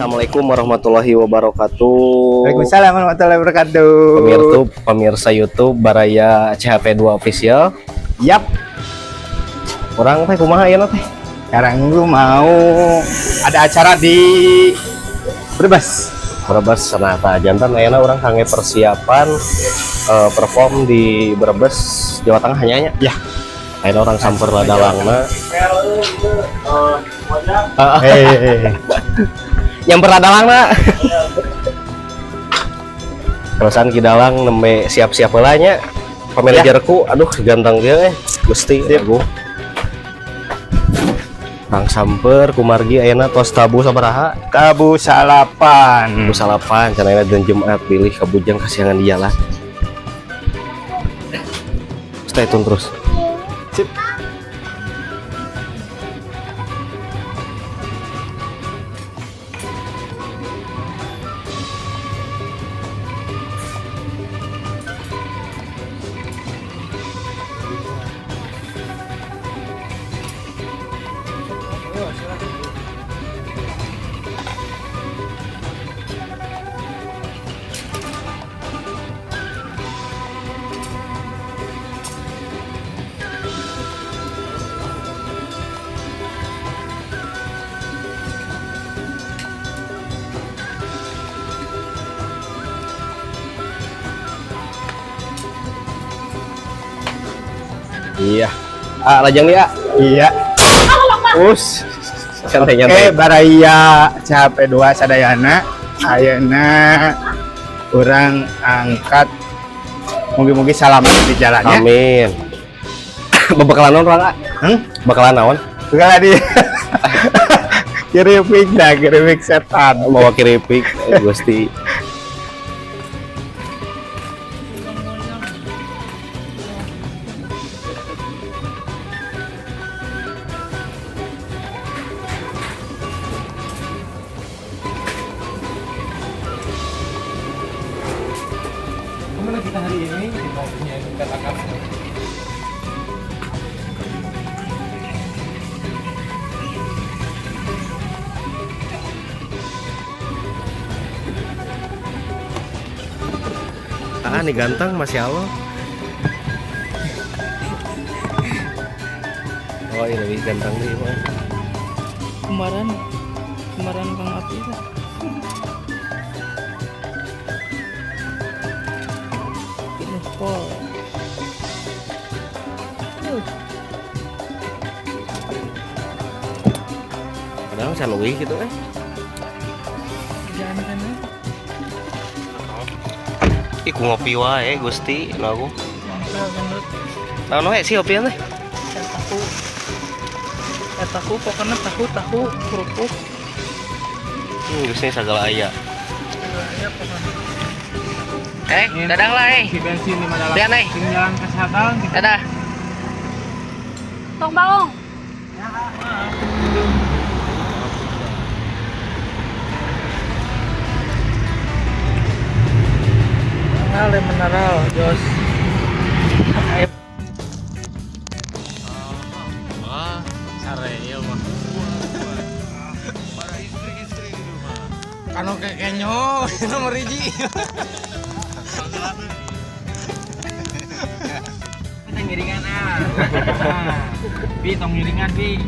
Assalamualaikum warahmatullahi wabarakatuh. Waalaikumsalam warahmatullahi wabarakatuh. Pemirsa YouTube Baraya CHP2 Official. Yap. Urang teh kumaha ayeuna teh? Sekarang gua mau ada acara di Brebes. Brebes senata janten ayeuna urang kangge persiapan perform di Brebes, Jawa Tengah nya nya. Ya. Ayeuna urang samper ladalangna. Hehehe. Nyamper ladalangna. Terusan Ki Dalang nembe siap-siap heula nya. Pemanajerku, aduh ganteng dia eh. Gusti, aduh. Kang samper kumargi ayeuna tos tabuh sabaraha? Tabuh salapan. Tabuh salapan cenah ayeuna dan Jumat bilih kabujang kasiangan di jalan. Stay tune terus. Sip. Iya. Ah, lajang dia. Iya. Us. Santai Oke, nyantai. Baraya CHP2 sadayana ayeuna urang angkat, mugi-mugi selamat di jalannya. Amin. Bebekalan naon urang, ah? Hmm? Bekalan naon? Bukan di keripik dah, keripik setan. Bawa keripik, Gusti. Kemana kita hari ini? Kita punya katakan. Ah, nih ganteng masya Allah. Oh, ini lebih ganteng nih, Bang. Kemarin kemarin Kang Api lah. Ini pol. Padahal saya leuwih gitu eh. Jangan kan ya. Ih, ku ngopi wae Gusti, nu aku. Mantap. Naon wae sih ngopian teh? Tahu. Ya, tahu pokoknya tahu tahu kerupuk. Gusti segala aya. Ya pokoknya. Dadah lah eh. Isi bensin 58. Dadah, eh. Sing jalan kesehatan. Dadah. Tong baong. Ngale mineral, Jos. Ayo. Wah, sare ieu mah. Para istri-istri di rumah. Kanu kekenyo nomor hiji. Kita ngiringan ah. Bi tong ngiringan bi.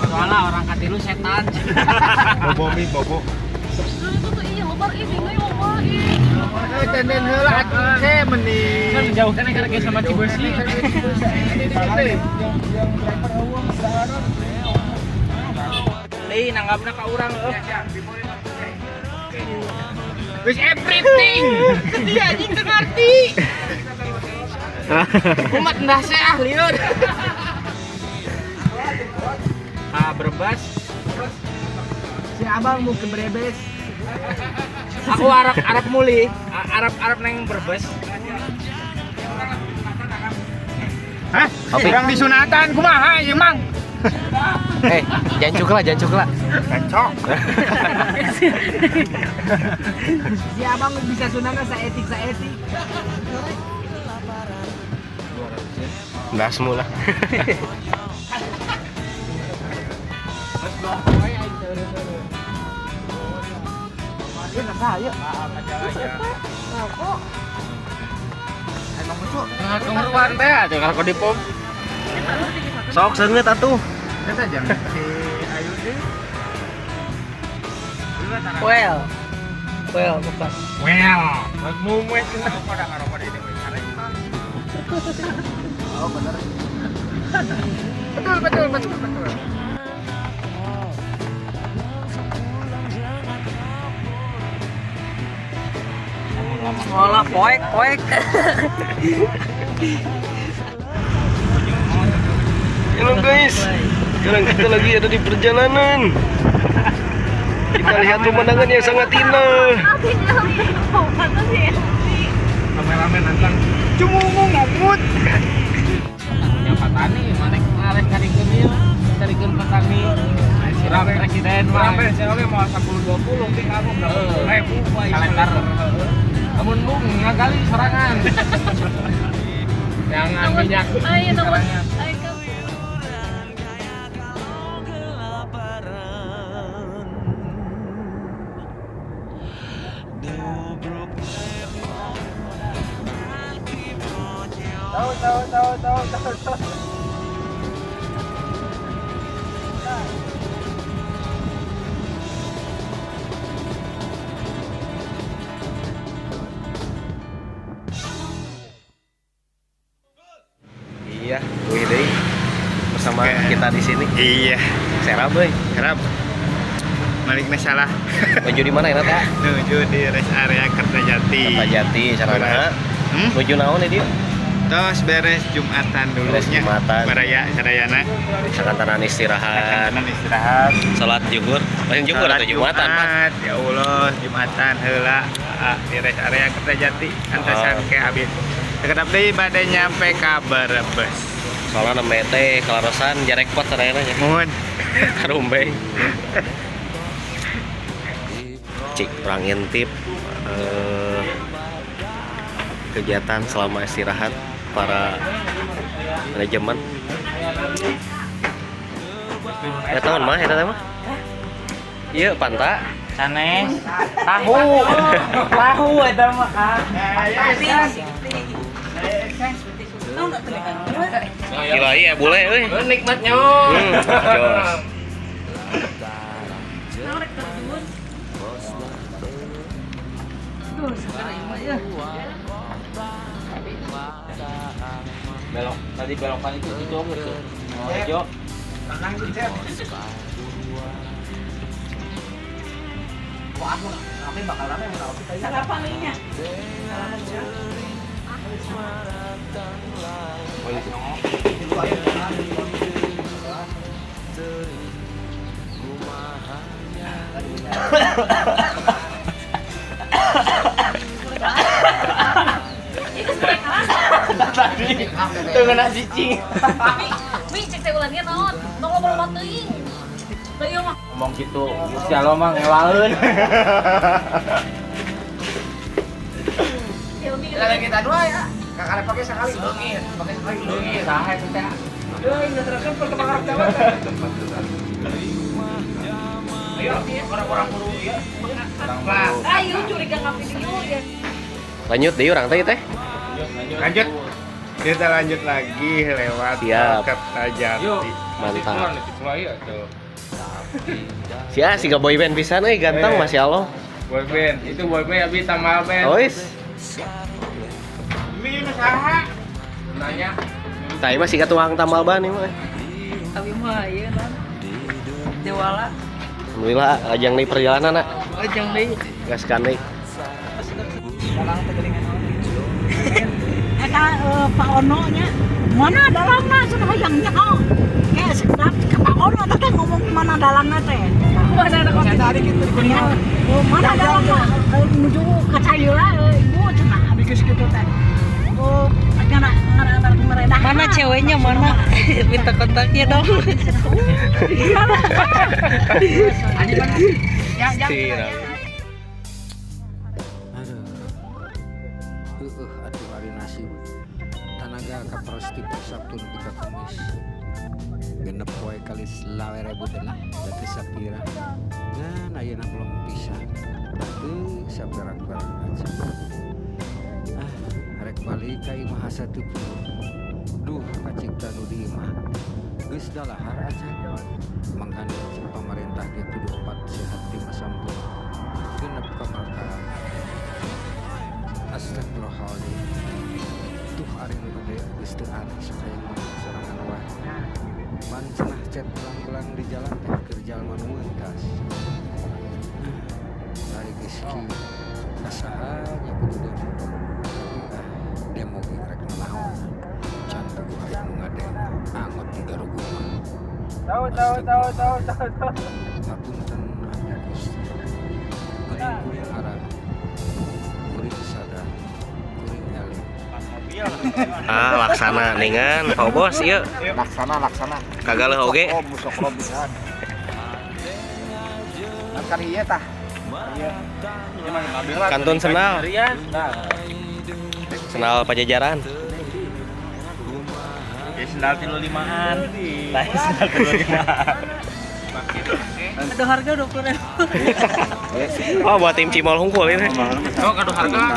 Soalnya orang katilu setan. Bobo mi bobo. Iya, Tenden heula atuh teh meni. Kan menjauhkan karena kayak sama Cibeusi. Deui nanggapna ka urang eueuh. Wis everything. Dia anjing teu ngarti. Kumat ndase ah lieur. Ah Brebes. Si abang mau ke Brebes. Aku Arab Arab muli, Arab Arab neng Brebes. Hah? Urang disunatan kumaha ieu mang? Jancuk lah, jancuk lah. Jancok. Si abang bisa sunatan saetik saetik. Ndas mula. Ieu saha ieu? Rokok. Emang lucu. Ngeruan teh aja kalau di pom. Sok seungeut atuh. Eta jangan si Ayu deui. Well. Well, bukan. Well. Mumwe cenah. Oh, bener. Betul. Ngolah poek. Halo guys, sekarang kita lagi ada di perjalanan. Kita lihat pemandangan yang sangat indah. Rame-rame nantang. Cumungu ngomut. Punya petani, mana ngares karikeun ieu, karikeun petani. Siram presiden mah. Presiden oge mau 10 20 ting aku berapa ribu kalender. Amun bung ngagali sorangan. Jangan minyak. Ayo nomor. Tahu. Iya, wih deui bersama kita di sini. Iya. Serap euy. Serap. Malikna salah. Menuju di mana ya, Teh? Menuju di rest area Kertajati. Kertajati sarana. Menuju naon ieu? Terus beres Jumatan dulu. Beres Jumatan. Baraya sadayana. Sakantanan istirahat. Sakantanan istirahat. Salat zuhur. Lain zuhur atau Jumatan, Pak? Ya Allah, Jumatan heula di rest area Kertajati antasan ke abis. Sekedap deui bade nyampe ka Brebes. Soalna nembe teh kalarosan jarekpot sadayana nya. Muhun. Karumbeng. Cik, urang intip kegiatan selama istirahat para manajemen. Ya tahun mah eta teh mah. Ieu panta sanes tahu. Tahu eta mah kan. Gila iya boleh euy. Nikmatnya. Jos. Belok tadi belokan itu apa tuh? Ojo. Wah, aku rame bakal rame mun aku tadi. Sarapan nya. Tadi teu ngeunah cicing. Mi cek teh ulangnya naon? Tong loba-loba teuing. Da ieu mah ngomong gitu, Gusti Allah mah ngelaeun. Lagi kita dua ya. Kakak pakai sekali. Leungit, pakai sekali leungit. Saha eta teh? Deui ngaterkeun perkembangan Jawa. Ayo, orang-orang buru ieu. Ayo curiga ka video ya. Lanjut deui urang teh teh. Lanjut. Kita lanjut lagi lewat Kertajati. Mantap. Sia siga boyband pisan euy ganteng Masya Allah. Boyband, itu boyband abi tambah band. Ois. Ini saha? Nanya. Tah ieu mah siga tuang tambal ban ieu mah. Abi mah ieu non. Dewala. Alhamdulillah lajang deui perjalanan, Lajang deui. Gaskan deui. Eta Pak Ono nya mana dalangna cenah hayang nyaho. Kayak sekedap ke Pak Ono teh ngomong mana dalangna teh. Mana ada Tadi gitu di Oh, mana dalangna menuju ka Cayula ibu cenah abi geus kitu teh. Oh, ngana meredah. Mana ceweknya mana? Minta kontaknya dong. Aduh. Aduh ari nasib. Tanaga kaprosti Sabtu nepi ka Kamis. 6 poe kali 25.000 teh lah, da teu sapira. Ngan ayeuna belum pisan. Teu saperak-perak acan. Ah, rek balik ka imah asa teu puguh. Duh, kacipta nu di imah. Geus dalahar acan. Mangkana cek pamarentah ge kudu opat sehat lima sampurna. Genep kamarka. Astagfirullahaladzim. Tuh ari nu gede geus teu aneh sok hayang manuk sorangan wae. Pan cenah cet belang-belang di jalan teh keur jalma nu meuntas. Ari geus kieu kasaha nya kudu demo. Tapi ah, demo ge rek nanaon. Can puguh aya nu ngademo, angot di garuguh mah. Tahu tahu tahu tahu tahu tahu. Hapunten abdi Gusti. Kuring kuring arah. Kuring sadar. Kuring eling. Ah, laksana ningan Pak Bos ieu. Laksana laksana. Kagaleuh oge. Oh, musok pisan. Kan ieu tah. Iya. Kantun sendal. Sendal Pajajaran. Ya sendal 35-an. Lain sendal 35-an. Ada harga 20.000. Oh, buat tim Cimol hungkul ini. Oh, kado harga.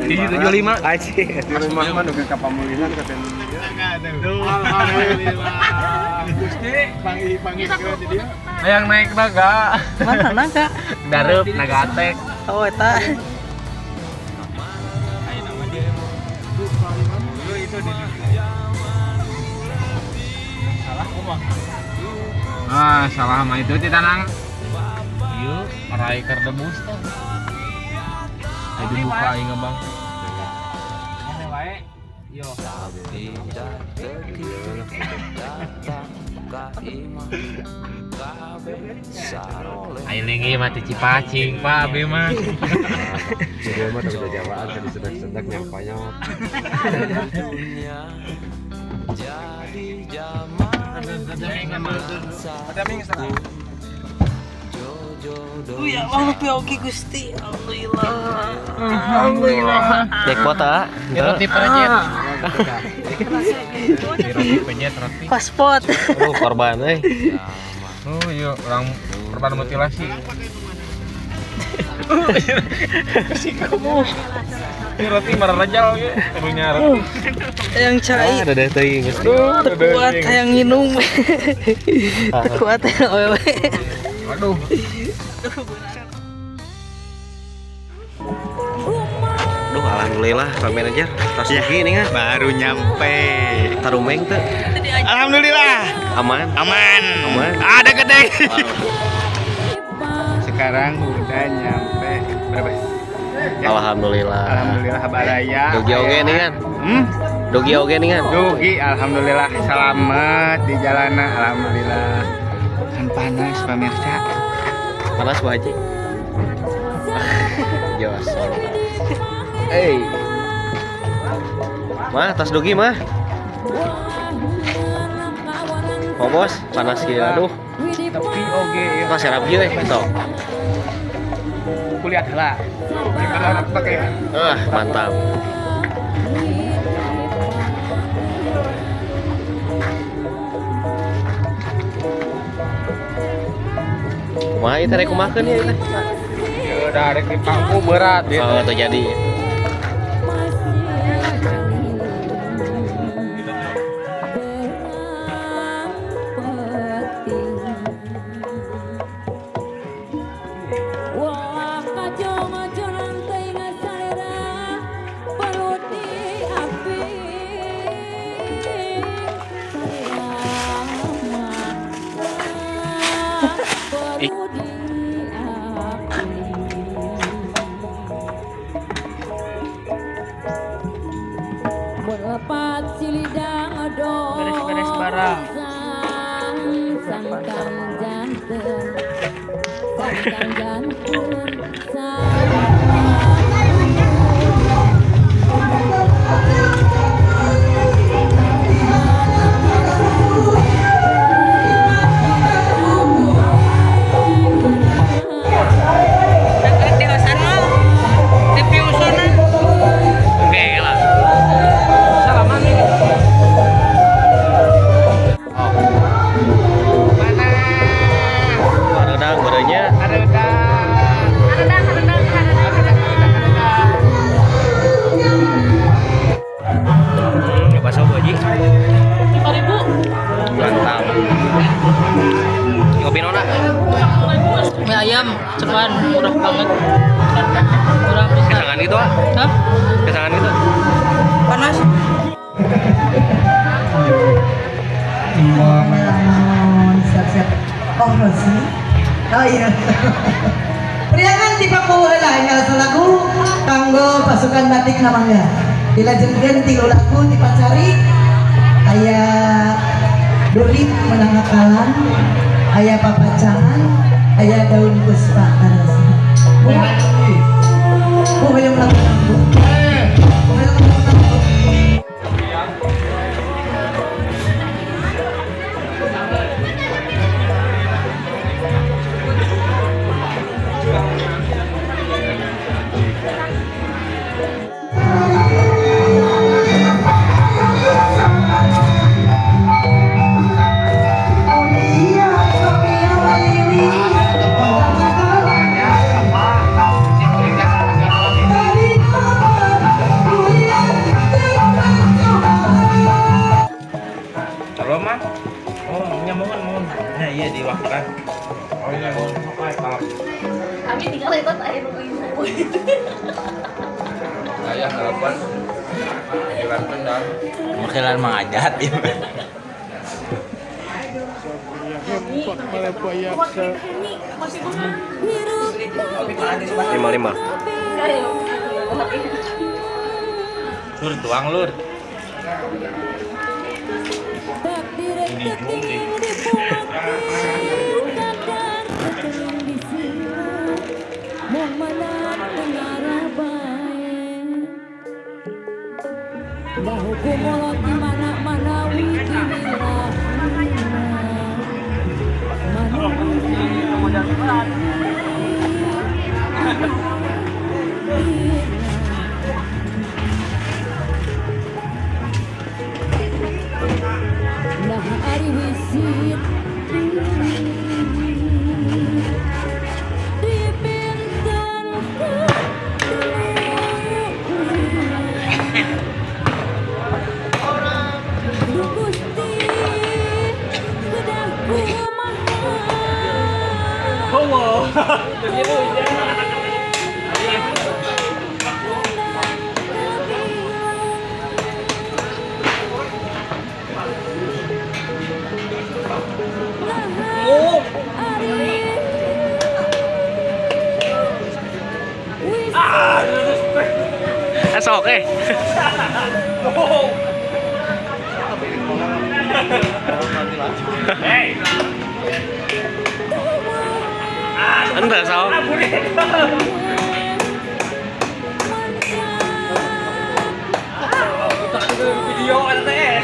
775. Aji. Di rumah mah dugi ka pamulihan katen. Alhamdulillah. Gusti, panggil ke di dieu. Yang naik naga. Mana naga? Dareup naga atek. Oh, eta. Ah, salah mah itu ditanang. Ieu arai keur debus teh. Ayo dibuka aing bang. Ini wae. Yo. Ayo lingi mah teu cipacing Pak abi mah. Jadi mah udah jawaan tadi sedak-sedak nyampanya. Ya Allah, piauki Gusti. Alhamdulillah. Alhamdulillah. Jackpot ah. Roti penyet. Roti penyet roti. Pasport. Aduh, korban euy. Oh, iya, orang korban mutilasi. Ini roti mararajal ya, punya roti. Yang cai. Ah, dadah teuing geus. Terkuat yang nginum. Terkuat yang wewe. Aduh. Duh, alhamdulillah Pak Manajer. Tas rugi nih kan. Baru nyampe. Tarumeng teu. Alhamdulillah. Aman. Aman. Aman. Ada gede. Sekarang udah nyampe Brebes. Ya. Alhamdulillah. Alhamdulillah baraya. Dugi oge nih kan. Hmm? Dugi oge nih kan. Dugi, alhamdulillah selamat di jalanan, alhamdulillah. Kan panas pemirsa. Panas Bu Haji. Jos. Hey. Mah, tas dugi mah. Oh bos, panas gila aduh. Tapi oge ya. Mas serap ieu eh sok. Kuliah lah. Gimana pakai? Ah, mantap. Kumaha ieu teh rek kumahakeun ieu teh? Ya udah rek di pangku berat ya. Oh, teu jadi. Beres-beres barang. Oke lah. Salaman nih. Aredang berenya. Aredang. Banget. Kurang bisa. Kesangan gitu, ah. Hah? Kesangan gitu. Panas. Siap-siap. Oh, Rosi. Oh iya. Priyangan di Papua lah yang salah lagu kanggo pasukan batik namanya. Dilajengkeun tilu lagu dipacari aya Duri menangakalan, aya papacangan, aya daun puspa. Bu, bu hoyong lagu bu. Hoyong lagu bu. Kalau mah, oh nya mohon mohon. Nah iya diwakilkan. Oh iya mohon. Kami tinggal itu air ibu. Saya harapan dilakukan dan Makilan mangajat ya. 55. Lur tuang lur. Ini jung deh. Sok eh. Ente sok. Video ente.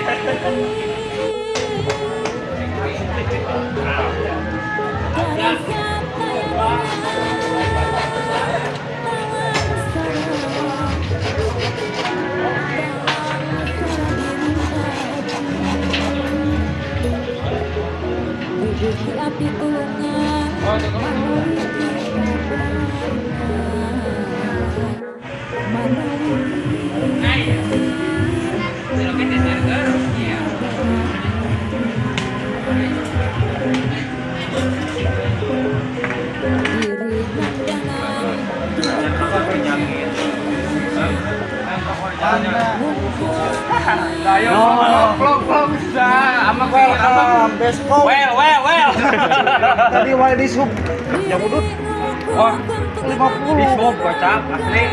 Well. Tadi wali di sub yang udut. Wah, 50. Di sub kocak asli.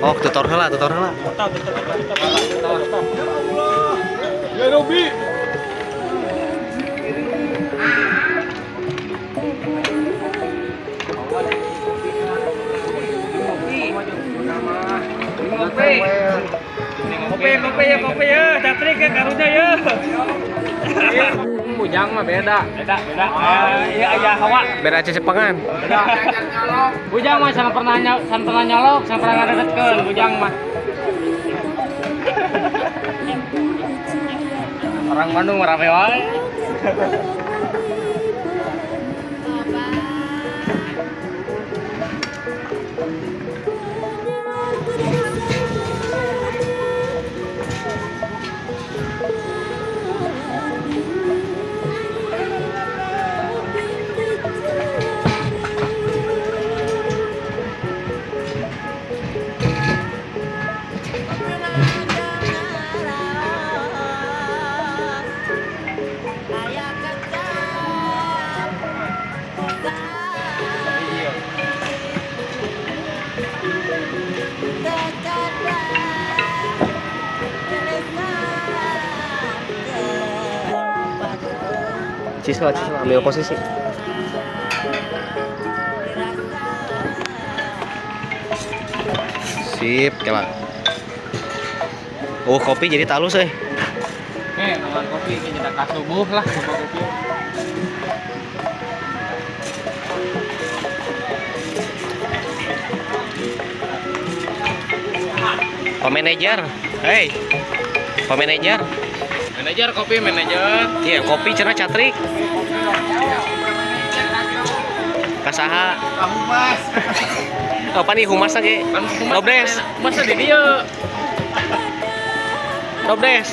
Oh, tutor heula, tutor heula. Tutor. Ya Allah. Ya Robi. Kopi ya, kopi ya, catrik ya, karunya ya. Bujang mah beda. Beda. Iya, iya, hawa. Beda cecengan. Beda. Bujang mah sana pernah nyolok, sana pernah ngadedetkeun bujang mah. Orang Bandung rame wae. Cisla, ambil posisi. Sip, kela. Oh, kopi jadi talus eh. Oke, nonton kopi ini jadi kasubuh lah kopi. Pak manajer, hey. Pak manajer. Manajer kopi, manajer. Iya, kopi cenah catrik. Kasaha? Humas. Apa nih humasna ge? Robdes. Humasna di dieu. Robdes.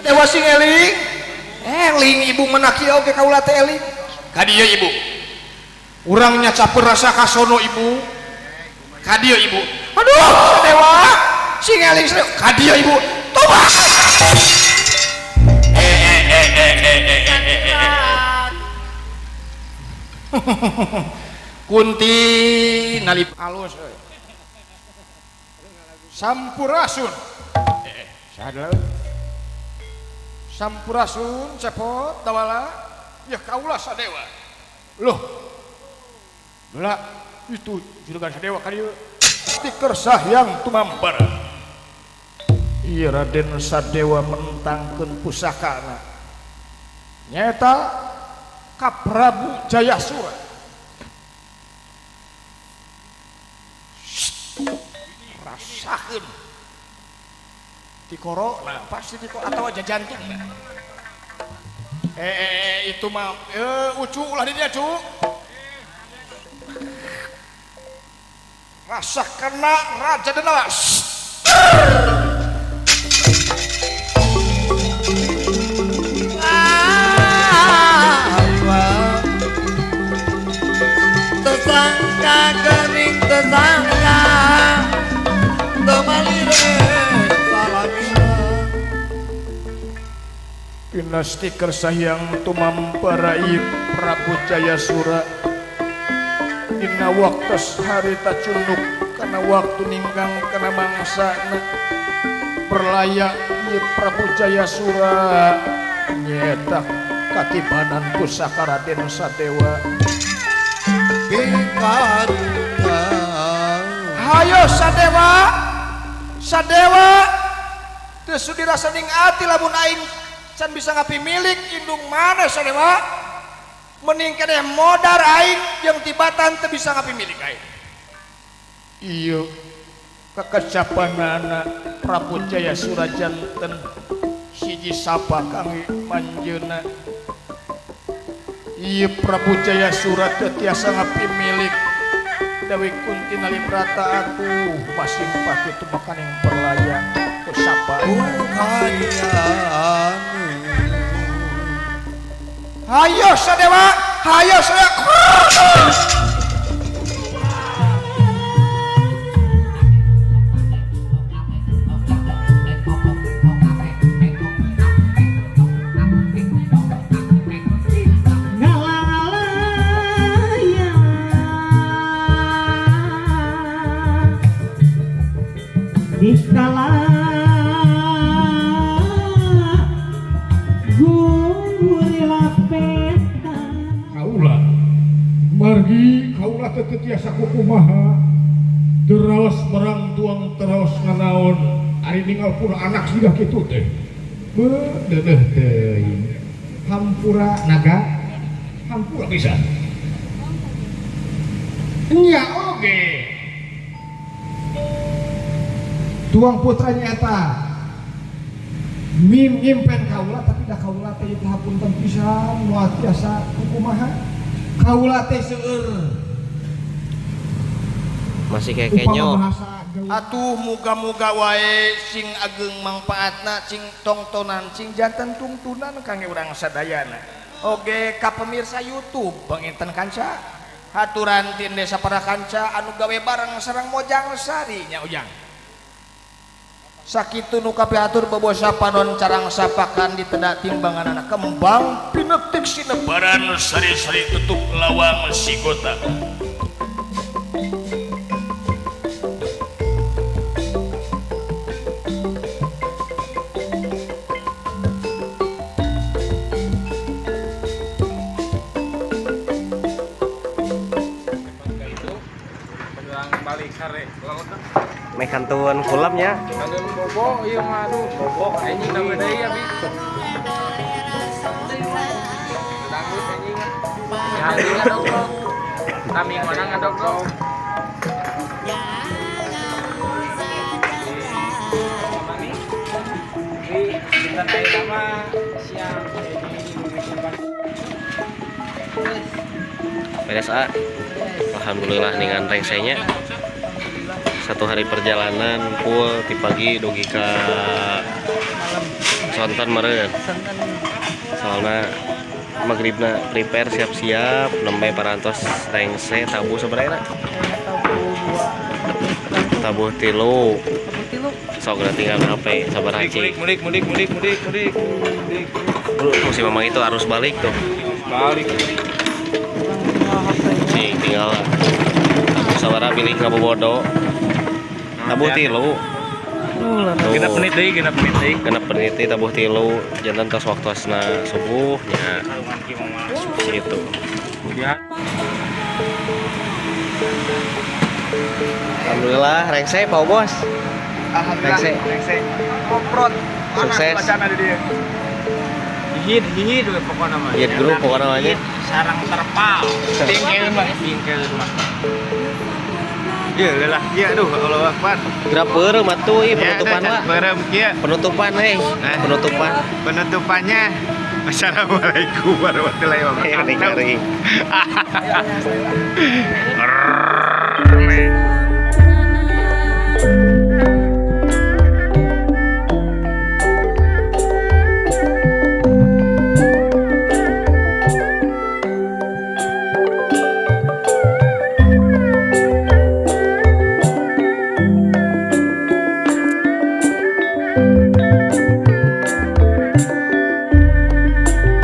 Dewa sing eling, eling ibu menaki oge kaula teh eling. Ka dieu ibu. Urang nyacaper rasa kasono ibu. Ka dieu ibu. Aduh, dewa sing eling ka dieu ibu. Tobat. Kunti nalip alus euy. Sampurasun. Saha Sampurasun cepot dawala ya kaula sadewa. Loh. Lah itu juragan sadewa ka dieu. Pinasti Kersa Hyang Tumambar. Ieu Raden Sadewa mentangkeun pusakana nyaeta ka Prabu Jayasura. Rasakeun tikorona pasti tiko atawa jajantung. Itu mah ucu ulah di dia cu. Rasa kena Raja Denawa. Tersangka gering tersangka temalire salamina. Pinasti Kersa Hyang Tumampara Prabu Jayasura. Dina waktu harita cunduk kana waktu ninggang kana mangsana berlayak ieu Prabu Jayasura nyetak katibanan pusaka Raden Sadewa. Hayo Sadewa, Sadewa teu sudi rasa ning ati lamun aing can bisa ngapimilik indung mana Sadewa. Mending keneh modar aing jeung tibatan teu bisa ngapimilik aing. Ieu kekecapanana Prabu Jayasura janten siji sapa kangge manjeunna. Ieu Prabu Jayasura teu tiasa ngapimilik Dewi Kunti Nalibrata atuh masing pati tumekaning perlaya ku sapa. Hayo Sadewa, hayo Sadewa. Margi kaula teu tiasa kukumaha teraos barang tuang teraos nganaon ari ninggal pun anak siga kitu teh beuh deudeuh teuing hampura naga hampura pisan nya oge tuang putranya eta mim ngimpen kaula tapi da kaula teh teu hapunten pisan moal tiasa kukumaha kaula teh seueur masih kekenyo. Atuh muga-muga wae sing ageng mangpaatna sing tongtonan sing janten tungtunan kangge urang sadayana. Oge ka pemirsa YouTube panginten kanca haturan tin desa para kanca anu gawe bareng sareng Mojang Sari nya Ujang. Sakitu nu kapihatur bobosa panon carang sapakan ditedak timbangan anak kembang pinetik sinebaran sari-sari tutup lawang sigota. Meh kantun kulamnya. Kantun bobo ieu mah aduh bobo anjing nambah deui ya bi. Dangdut anjing. Anjing ngadogrok. Kami mana ngadogrok. Di dinten ayeuna mah siang beres A. Alhamdulillah dengan rengsenya. Satu hari perjalanan full di pagi dugi ka sonten meureun. Soalna magribna prepare siap-siap nembe parantos rengse tabuh sabaraha? Tabuh tilu. Sok tinggal HP sabaraha cing. Mudik mudik mudik mudik mudik mudik. Tuh si mamang itu arus balik tuh. Balik. Cing tinggal tabuh sabaraha bilih ngabobodo. Tabuh tilu. Genep menit deui, genep menit deui. Genep menit deui tabuh tilu, janten tos waktosna subuh nya. Gitu. Ya. Alhamdulillah, rengse Pak Bos. Alhamdulillah. Rengse. Rengse. Komprot. Sukses. Wacana di dia. Hihid, hihid we pokokna mah. Hihid grup pokokna mah nya. Hihid, sarang terpal. Tingkeun mah. Tingkeun mah. Iya, lelah kieu aduh Allah Akbar. Geura peureum atuh ieu penutupan Ya, lah. Beureum kieu. Penutupan hei. Eh. Penutupan. Penutupannya Assalamualaikum warahmatullahi wabarakatuh. Ngeri ngeri. Rrrr.